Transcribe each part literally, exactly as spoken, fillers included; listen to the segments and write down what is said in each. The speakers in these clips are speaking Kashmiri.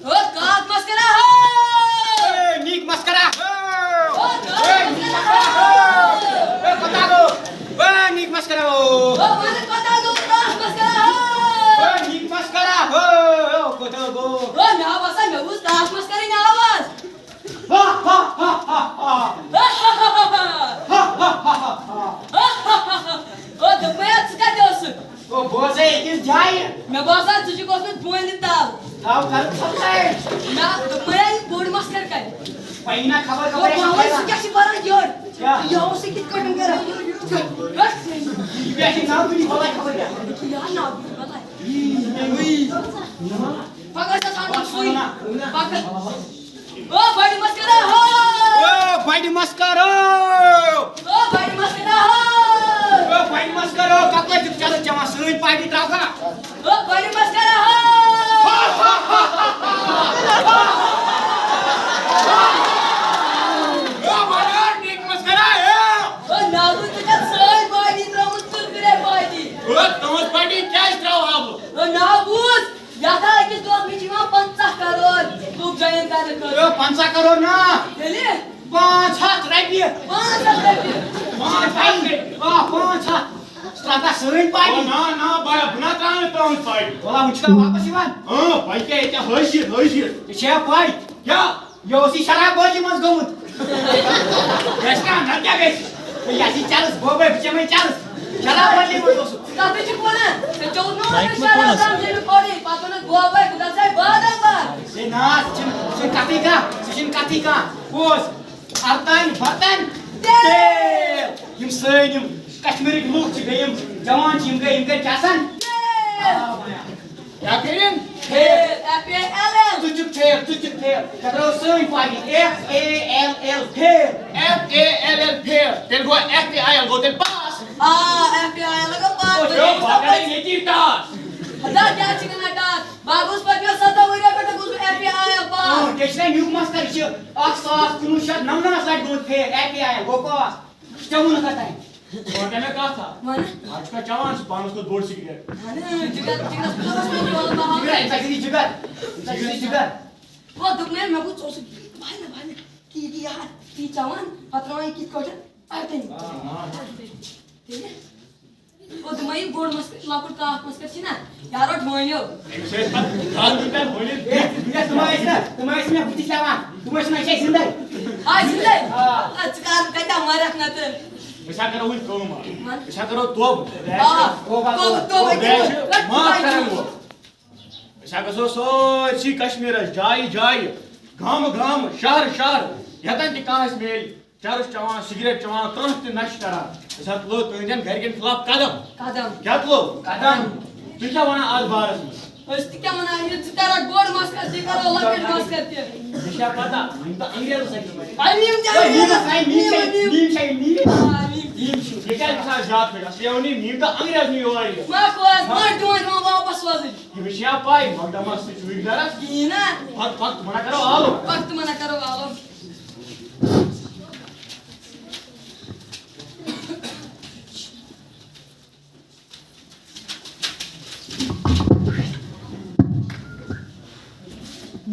او کاک مسکرا ہو۔ اے، نیک مسکرا ہو۔ او کاک اے، نیک مسکرا ہو۔ مسکرا ہو۔ اے، پتا گو۔ اے، نیک مسکرا ہو۔ او ون پتا گو، کاک مسکرا ہو۔ اے، نیک مسکرا ہو۔ او کوتو گو۔ او نا وسا مے وس کاک مسکرا نا آواز۔ ہا، ہا، ہا، ہا، ہا۔ ہا، ہا، ہا، ہا۔ ہا، ہا، ہا، ہا۔ ہا، ہا، ہا، ہا۔ او دوٚپمَے ژٕ کَتہِ اوسُکھ؟ او، بہٕ اوسَے أکِس جایہِ۔ مےٚ باسان، ژٕ چھُکھ اوسمُت بونہِ تَل۔ تھاو، کَرُکھ سَمجھاے۔ نہ، دوٚپمَے یہِ بوٚڑ مَس کَرِ کَتہِ؟ وۄنۍ یی نہ خبر، او، خبر بہٕ وَنَے، ژٕ کیٛاہ چھُکھ بَران یورٕ؟ کیٛاہ؟ یہِ اوس یہِ کِتھ کٲٹھۍ کَران؟ یہِ پٮ۪ٹھ چھِ ناو دُنیا بَلاے خبر کیٛاہ۔ یہِ کیٛاہ ناو دُنیا بَلاے؟ یی، یی۔ پَگاہ چھِ آسان سُے۔ پَگاہ۔ او بڑِ مسکرا ہو۔ او بڑِ مسکرا ہو۔ او بڑِ مسکرا ہو۔ او بڑِ مسکرا ہو۔ کپٲرۍ چھُکھ چرس چٮ۪وان؟ سٲنۍ پارٹی ترٛاوکھا؟ او بڑِ مسکرا ہو۔ او بڑِ مسکرا ہو۔ او ناوُن ژٕ چھَکھ سٲنۍ پارٹی ترٛٲومٕژ، تُلپرے پارٹی۔ او تُہٕنٛز پارٹی کیٛازِ ترٛاوہا بہٕ؟ او ناو بوٗز۔ یتھ ہا أکِس دۄہس منٛز چھِ یِوان پنٛژاہ کرور لُکھ join کرنہٕ خٲطرٕ۔ یو، پنٛژاہ کرور نا، تیٚلہِ؟ پانٛژھ ہتھ رۄپیہِ۔ پانٛژھ ہتھ رۄپیہِ۔ پانٛژھ ہتھ رۄپیہِ۔ آ، پانٛژھ ہتھ۔ ژٕ ترٛاوکھا سٲنۍ او پارٹی؟ نا، نا، بہٕ، بہٕ نا ترٛاوٕ نہٕ تُہٕنٛز پارٹی۔ وَلہٕ، وۄنۍ چھُکھا واپس یِوان؟ اۭں، وۄنۍ کیٛاہ، ییٚتہِ حٲضِر، حٲضِر۔ ژےٚ چھےٚ پَے؟ کیٛاہ؟ یہِ اوس یہِ شراب بٲزی منٛز گوٚمُت۔ گژھِ نا، نتہٕ کیٛاہ گژھِ؟ ہے، یہِ ہسا یہِ چرس بوبے، بہٕ چٮ۪مے چرس۔ شراب بٲزی منٛز اوسُس۔ ژٕ کتھ چھُکھ ونان؟ ژےٚ چوٚوُتھ نہٕ مایک مےٚ مہ شراب تھوٚونس۔ تام ییٚلہِ مےٚ کوٚرُے، پتہٕ ووٚنُکھ بوبے، بہٕ گژھے بادام باغ۔ ہے نا، سُہ چھُنہٕ، سُہ چھُنہٕ کتھٕے کانٛہہ، سُہ چھُنہٕ کتھٕے کانٛہہ۔ اوس ارتانۍ برتانۍ تیل۔ تیل۔ یِم سٲنۍ یِم کشمیٖرٕکۍ لُکھ چھِ، بیٚیہِ یِم جوان چھِ، یِم گٔے، یِم کٔرۍ کیٛاہ سان؟ تیل۔ کیٛاہ کٔرِن؟ Fail، F A L L۔ ژٕ چھُکھ fail، ژٕ چھُکھ fail۔ ژےٚ ترٛٲو سٲنۍ party, F A L L، fail۔ F A L L، fail۔ تیٚلہِ گوٚو F A I L، گوٚو تیٚلہِ pass۔ آ، F A I L گوٚو pass۔ او، تُہۍ یو، چھِو بہٕ کَرٕ سَمجھ۔ ییٚتی toss۔ خدا کیٛاہ چھِ گژھان toss؟ بہٕ گوٚوُس پٔتمٮ۪ن سَتَن ؤرۍیَن پٮ۪ٹھ گوٚوُس بہٕ F A I L pass۔ او، ٹیچرَن نیُک مَس کَر چھِ اَکھ ساس کُنوُہ شیٚتھ نَمنَمَتھ لَٹہِ گوٚمُت fail، F A I L گوٚو pass۔ ژےٚ ووٚنُتھ کَتہِ؟ ژٕ وَن تہٕ مےٚ کَتھ اَکھ۔ وَن۔ آز چھُکھا چٮ۪وان ژٕ پانَس کھۄتہٕ بوٚڑ سِگریٹ؟ اَہَن، جِگر، جِگرَس پٮ۪ٹھ اوس مےٚ یِوان بَہان۔ جِگر، اَمہِ سۭتۍ چھِ جِگر۔ اَمہِ سۭتۍ چھِ جِگر۔ ہو، دوٚپمَے، مےٚ گوٚو، ژٕ اوسُکھ واریاہ، واریاہ، کی، کی یار، کی چٮ۪وان، پَتہٕ ترٛاوان یہِ کِتھ کٲٹھۍ؟ اَتٮ۪ن۔ آ، آ۔ تیٚلہِ؟ ہو، دوٚپمَے، یہِ بوٚڑ مَس، لۄکُٹ کاک مَس کَتہِ چھِ نا؟ یارو ڈھونیو۔ أمِس ٲسۍ پَتہٕ گاندھی پٮ۪ٹھ ؤنِتھ۔ ہے، ہے، تِم ٲسۍ نہ، تِم ٲسۍ مےٚ بٕتھِ چَوان۔ تِم ٲسۍ نہٕ اَسہِ زِندَے۔ آ، زِندَے؟ آ۔ آ، ژٕ کَر، کَتہِ مَرَکھ نَتہٕ؟ أسۍ ہا کَرو وۄنۍ کٲم اَکھ۔ وَن۔ أسۍ ہا کَرو توبہٕ۔ آ، توبہٕ، توبہٕ، توبہٕ، بیٚیہِ چھِ توبہٕ۔ معاف کَرَن وول۔ أسۍ ہا گژھو سٲرسٕے کشمیٖرَس، جایہِ جایہِ، گامہٕ گامہٕ، شہرٕ شہرٕ، یَتَن تہِ کانٛہہ اَسہِ میلہِ۔ چرس چٮ۪وان، سگریٹ چٮ۪وان، کانٛہہ تہِ نشہٕ کران۔ أسۍ حظ تُلو تُہنٛدٮ۪ن گرِکٮ۪ن خلاف قدم۔ قدم۔ کیٛاہ تُلو؟ قدم۔ تُہۍ کیٛاہ ونان اتھ بارس منٛز؟ أسۍ تہِ کیٛاہ ونان؟ یہِ ژٕ کرکھ بوٚڑ مسخرٕ، تہِ کرو لۄکٕٹۍ مسخرٕ تہِ۔ مےٚ چھا پتہ، یِم تہٕ انگریزس سۭتۍ چھِ وۄنۍ۔ آ، یِم تہِ ہے، یِم انگریز، سا، یِم یِم، چھا، یِم، یِم۔ آ، یِم۔ یِم چھِ۔ یہِ کیٛازِ گژھان زیادٕ پٲٹھۍ؟ اصلی ووٚن یِم، یِم تہٕ انگریز نہٕ یور یِوان۔ ما کھوژ، ما دِوان یِوان واپس سوزٕنۍ۔ یِم چھِ یا پاے، مقدمس سۭتۍ چھُ وٕنہِ گرس۔ کِہیٖنۍ نا۔ پتہٕ، پتہٕ تِمن ہا کرو آلو۔ پتہٕ تِمن ہا کرو آلو۔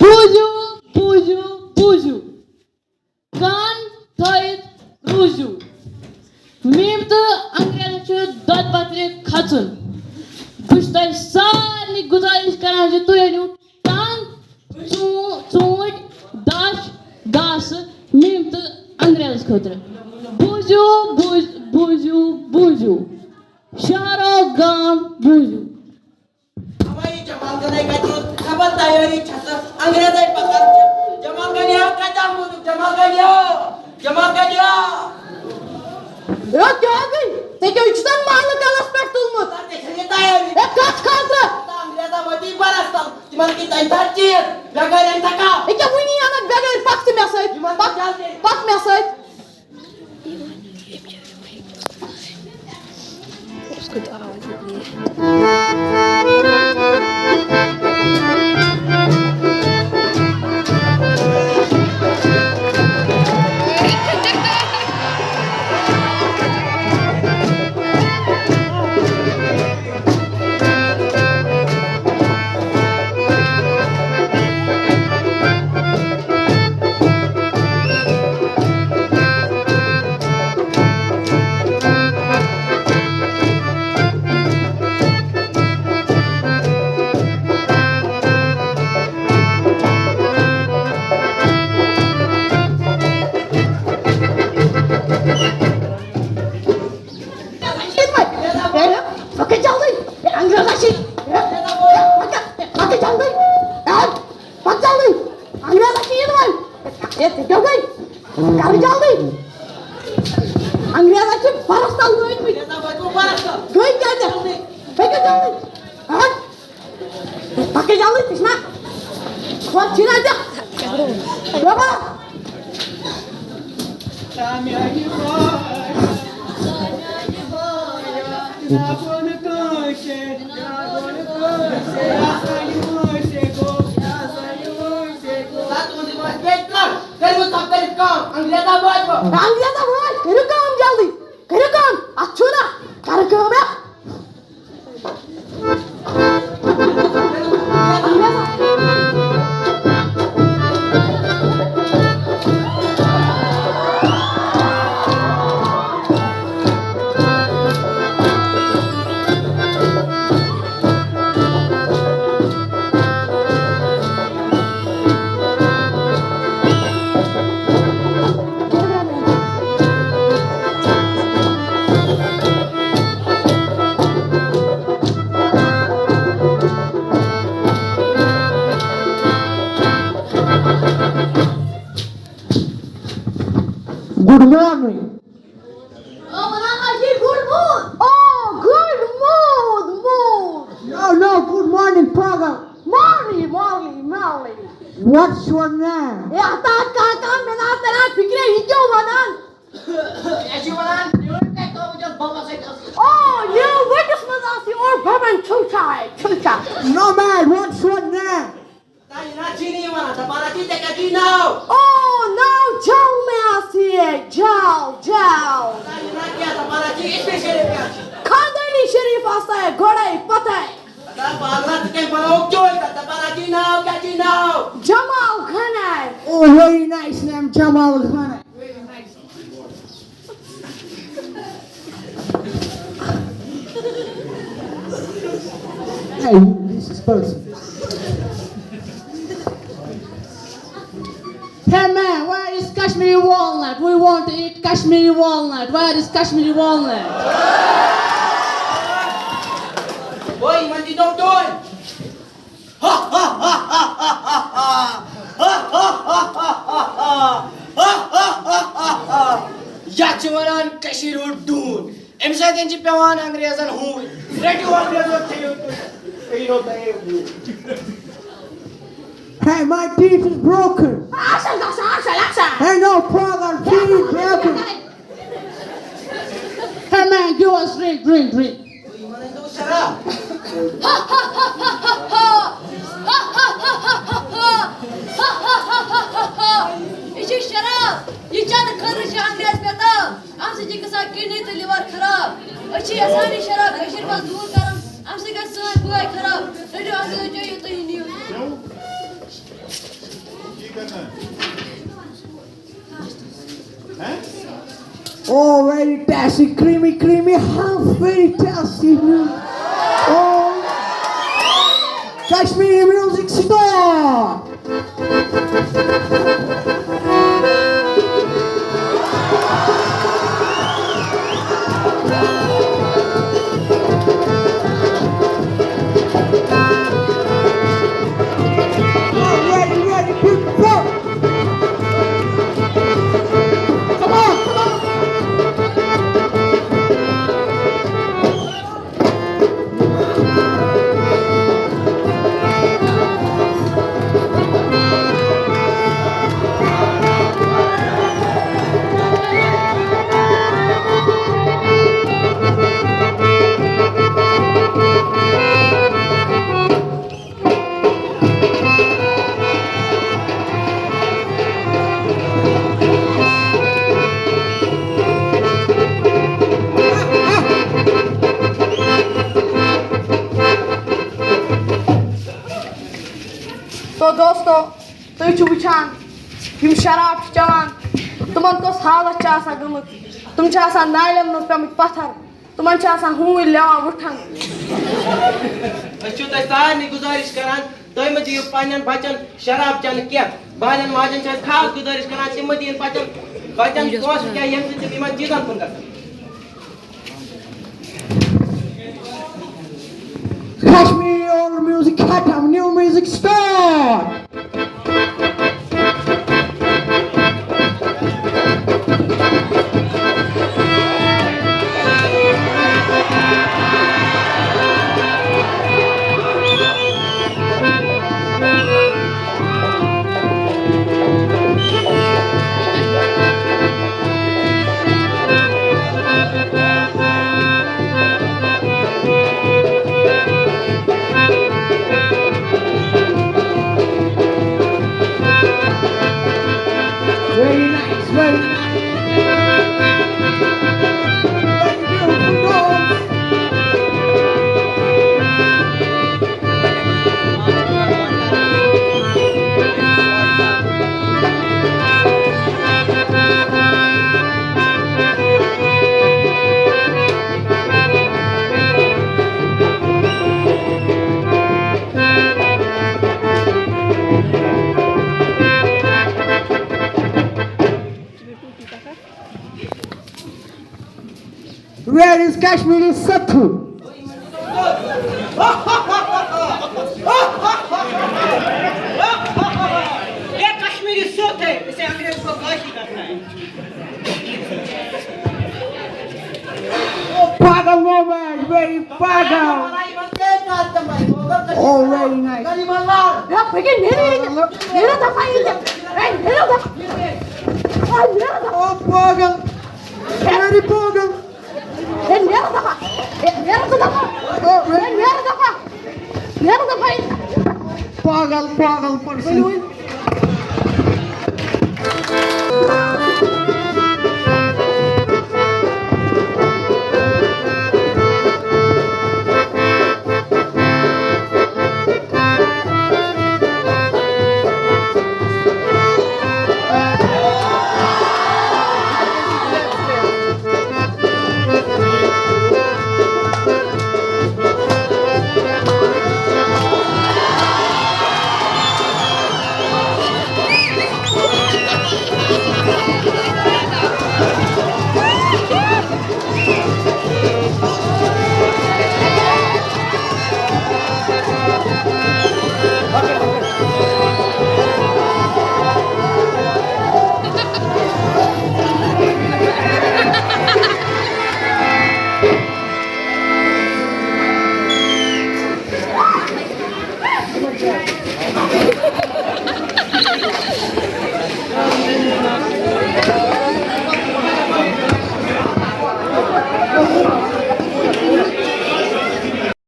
بوٗزِو، بوٗزِو، بوٗزِو۔ کان تھٲیِتھ روٗزِو۔ میم تہٕ انگریزن چھُ دۄدٕ پتھرِ کھژُن۔ بہٕ چھُس تۄہہِ سارنٕے گُزٲرِش کران زِ تُہۍ أنِو ٹنگ، ژوٗ-، ژوٗنٹھۍ، دَچھ، گاسہٕ میم تہٕ انگریزس خٲطرٕ۔ بوٗزِو، بوٗز-، بوٗزِو، بوٗزِو۔ شہرو گام بوٗزِو۔ اما یہ جمال گڑھے کتہِ اوس؟ تیٲری چھَس، انگریزے پکان چھِ۔ جمال غنی ہا کتہِ آمُت؟ جمال غنی ہا، جمال غنی ہا۔ ہے، کیٛاہ گٔے؟ ژےٚ کیٛاہ چھُتھ محلہٕ کلس پٮ۪ٹھ تُلمُت؟ ژےٚ چھےٚ یہِ تیٲری؟ ہے، کتھ خٲطرٕ؟ انگریزا وٲتی برس تل، تِمن کِتھ أنۍ تھا چیٖز؟ بغٲر أنۍ تھا کانٛہہ؟ یہِ کیٛاہ وُنی اَنکھ بغٲر؟ پکھ ژٕ مےٚ سۭتۍ۔ یِمن پکھ، جلدی۔ پکھ مےٚ سۭتۍ۔ اس کو تو آواز ہی نہیں ہے۔ پکھ جلدی، انگریزا چھ، پکھ جلدی، پکھ جلدی، انگریزا چھ یِنہٕ وۄنۍ۔ ہے، ژٕ کیٛاہ گٔے؟ کر جلدی۔ انگریزا چھ برس تل لٲگمٕتۍ۔ گٔے کیٛاہ ژےٚ؟ پٔکِو جلدی۔ ہا؟ پکھ جلدی، ژٕ چھُنا؟ ہۄتھ چھِنا ژےٚ؟ بابا۔ انگریزا وٲتۍ، کٔرِو کٲم جلدی، کٔرِو کٲم، اتھ چھُو نا، کر کٲم ہے۔ Good morning. Oh, good morning. Oh, good mood, mood. No, no, good morning, brother. Morning, morning, morning. What's your name? A, اَتھ آو کاکا، مےٚ نہ آو تَران فِکرے، یہِ کیٛاہ وَنان؟ یہِ چھِ وَنان، نیوٗل کَتہِ تھوٚومُت یَتھ بَمَس سۭتۍ اَصلی؟ Oh, you witness منٛز آسہِ اور بَمَن چھُلچھا ہے، چھُلچھا۔ No, man, what's your name? تۄہہِ نہ چھی نہٕ یِوان، دَپان ہا چھی، ژےٚ کیٛاہ چھی ناو؟ Oh, ناو جَل مےٚ آسہِ، جَل، جَل۔ تۄہہِ نہ کیٛاہ، دَپان ہا چھی، اِسمِ شریٖف کیٛاہ چھُ؟ خاندٲنی شریٖف آسہِ تۄہہِ گۄڈَے پَتَے۔ اَدا پاگلا، ژٕ کٔمۍ بَنووُکھ چوے تَتھ؟ دَپان ہا چھی ناو، کیٛاہ چھی ناو؟ جمال خانہ۔ Oh, very nice name, جمال خانہ۔ Hey, this is person. Hey man, where is Kashmiri walnut? We want to eat Kashmiri walnut. Where is Kashmiri walnut? Boy, یِمَن دیٖتو ڈوٗنۍ۔ یَتھ چھِ وَنان کٔشیٖرِ ہُنٛد ڈوٗن۔ اَمہِ سۭتۍ چھِ پٮ۪وان انگریزن ہوٗنۍ۔ رٔٹِو انگریزو، کھیٚیِو تُہۍ۔ کھیٚیِو تُہۍ۔ Hey, my teeth is broken. Hey, no problem, teeth is broken. Hey man, give us drink, drink, drink. یہِ چھِ شراب، یہِ چٮ۪نہٕ خٲطرٕ چھِ انگریز بے تاب۔ اَمہِ سۭتۍ چھِ گژھان کڈنی تہٕ liver خراب۔ أسۍ چھِ یژھان یہِ شراب کٔشیٖرِ منٛز دوٗر کرُن، اَمہِ سۭتۍ گژھِ سٲنۍ بٲے خراب۔ رٔٹِو انگریز، چیٚیِو تُہۍ، نِیِو۔ Oh, very tasty, creamy, creamy, how very tasty. Oh, Kashmiri music star. تو دوستو، تُہۍ چھِو وٕچھان، یِم شراب چھِ چٮ۪وان، تِمَن کۄس حالت چھِ آسان گٔمٕژ۔ تِم چھِ آسان نالٮ۪ن منٛز پیٚمٕتۍ پَتھر، تِمَن چھِ آسان ہوٗنۍ لٮ۪وان وٕٹھَن۔ أسۍ چھِو تۄہہِ سارنٕے گُزٲرِش کران، تُہۍ مہٕ دِیِو پننٮ۪ن بچن شراب چٮ۪نہٕ کینٛہہ۔ بالٮ۪ن ماجن چھِ أسۍ خاص گُزٲرِش کران، تِم مہٕ دِیِن بچن، بچن پونٛسہٕ کینٛہہ، ییٚمہِ سۭتۍ تِم یِمن چیٖزن کُن گژھن۔ Kashmiri old music ختم، new music start. Very nice, very nice. Very beautiful dance. Where is Kashmiri Sathu? ये कश्मीरी सोत है, इसे अंग्रेज को काशी करना है। Pagal moment, very pagal. Oh, very nice. یا بہٕ کیٛاہ نیرٕ ییٚتہِ؟ نیرٕ دَفعہ ییٚتہِ۔ ہے، نیرٕ دَفعہ۔ ہے، نیرٕ دَفعہ۔ Oh, pagal. Very pagal. ہے، نیرٕ دَفعہ۔ ہے، نیرٕ ژٕ دَفعہ۔ ہے، نیرٕ دَفعہ۔ نیرٕ دَفعہ ییٚتہِ۔ Pagal, pagal person.